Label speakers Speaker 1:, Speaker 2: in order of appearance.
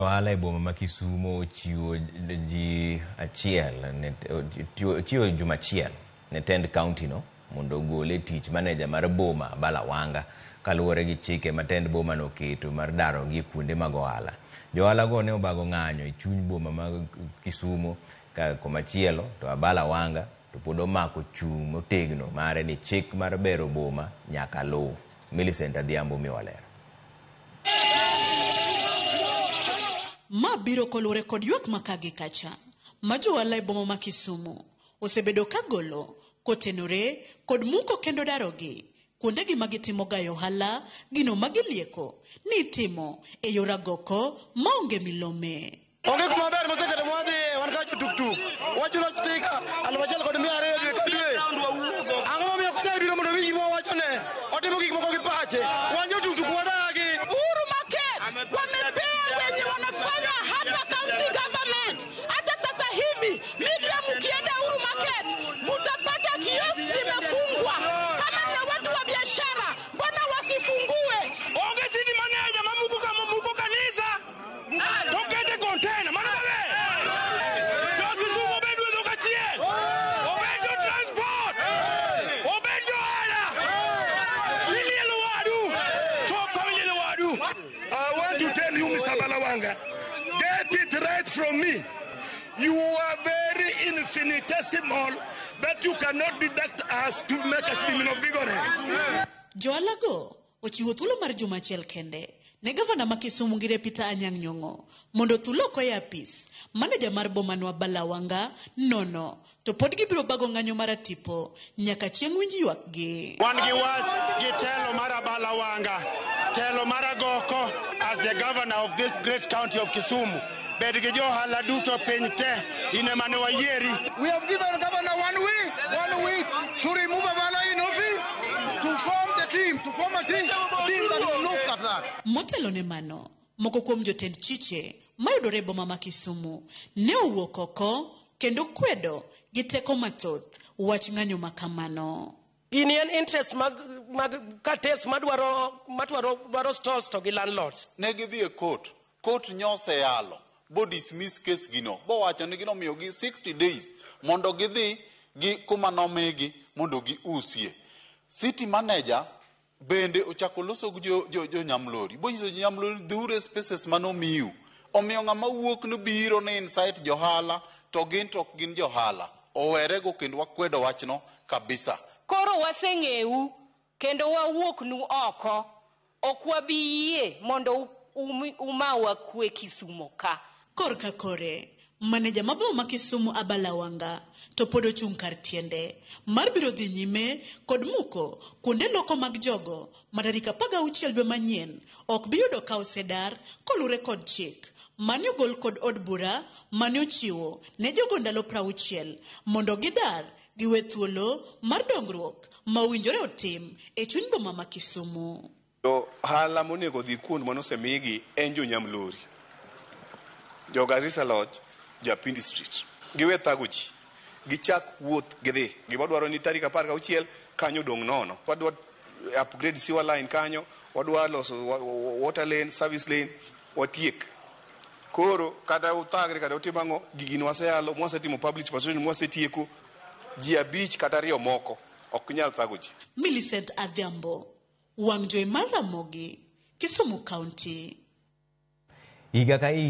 Speaker 1: Ohala e boma ma Kisumo ochiwo ji achiel ne ochiwo juma achiel ne tend kaunti no mondo ogol e tich maneja mar boma Abala Wanga kaluwore gi chike ma tend boma no oketo mar darogi e kuonde mag ohala. Jo ohala go ne obago ng'anyo e chuny boma ma Kisumo ka komachielo to Abala Wanga to pod omako chung' motegno mare ni chik mar bero boma nyaka luw. Millicent Adhiambo miwa ler.
Speaker 2: Ma biro koluwore kod ywak ma ka gi kacha ma johala e boma ma Kisumu osebedo ka golo kotenore kod muko kendo darogi kuondegi ma gitimogae ohala gino ma gilieko ni itimo e yor agoko maonge milome.
Speaker 3: Onge kuma ber moseketo mwadhiye wan ka jotuktuk wachulo stika 1200 dwe ka dwe. Ang'o momiyo ok onyal biro mondo owinj gima wawachone? Otimo gik moko gi pache. Wan jotuktuk wadagi.
Speaker 4: Uhuru Market wamepea wenye wanafanya hapa county government. Hata sasa hivi media, mkienda Uhuru Market mutapata kiosk zimefungwa. Kama ni ya watu wa biashara, mbona wasifungue?
Speaker 5: Onge city manager mamuko kama muko kanisa to kete container mano maber. Jo Kisumu obed wuotho kachiel, obed jo transport, obed jo ohala, ilielo wadu, chop kama ilielo wadu.
Speaker 6: I want to tell you, Mr. Balawanga, get it right from me. You are very infinitesimal that you cannot deduct us to make us be of vigorous.
Speaker 2: Johala go ochiwo thuolo mar juma achiel kende ne gavana ma Kisumu Ngire Peter Anyang' Nyong'o mondo othul oko e apis maneja mar bomano Abala Wanga nono to pod gibiro bago ng'anyo mar atipo nyaka chieng' winj ywakgi.
Speaker 3: Wan gi wach gi telo mar Abala Wanga, telo mar Agoko as the governor of this great county of Kisumu. Bed gi jo ohala duto piny te, in ema ne wayieri.
Speaker 7: We have given governor 1 week, 1 week to remove Abala in office, to form the team, to form a team that will look at that.
Speaker 2: Motelo ne mano, moko kuom jotend chiche mayudore e boma ma Kisumu ne owuok oko kendo kwedo gi teko mathoth wach ng'anyo ma kamano.
Speaker 8: Gini en interest mag cartels madwaro stalls to gi landlords.
Speaker 9: Ne gidhi e court, court nyoseyalo bo dismiss case gino bowacho ni ginomiyogi 60 days mondo gidhi gi kuma nomigi mondo giusie. City manager bende ochako loso gi jo nyamlori bonyiso jo nyamlori dhiuru spaces manomiu. Omiyo ng'ama wuok nobiro ni incite johala to gin to ok gin johala owerego kendo wakwedo wachno kabisa.
Speaker 10: Koro waseng'eu kendo wawuoknu oko. Ok wabi yie mondo umawa kwe Kisumo ka.
Speaker 2: Korka kore, maneja ma boma ma Kisumu Abala Wanga to pod ochung' kar tiende mar biro dhi nyime kod muko kuonde loko mag jogo ma tarik 16 dwe manyien ok bi yudo ka osedar kolure kod chik mane ogol kod od bura mane ochiwo ne jogo ndalo 60 mondo gidar giwe thuolo mar dongruok ma owinjore otim e chuny boma ma Kisumu.
Speaker 11: Jo ohala monego dhi kuond manosemigi en jo nyamlori, jo Garissa Lodge, jo Apindi Street. Giwe thago ji, gichak wuoth gidhi. Gima dwaro ni tarik 16 kanyo dong' nono. Wadwa upgrade sewer line kanyo, wadwa loso water lane, service lane, watiek. Koro kata uthagre kata utim ang'o, gigi nwaseyalo, mwasetimo public participation, mwasetieko, ji abich kata ariyo moko ok nyal thago ji.
Speaker 2: Millicent Adhiambo, wang' jowi mar Ramogi, Kisumu County.
Speaker 1: Higa ka higa.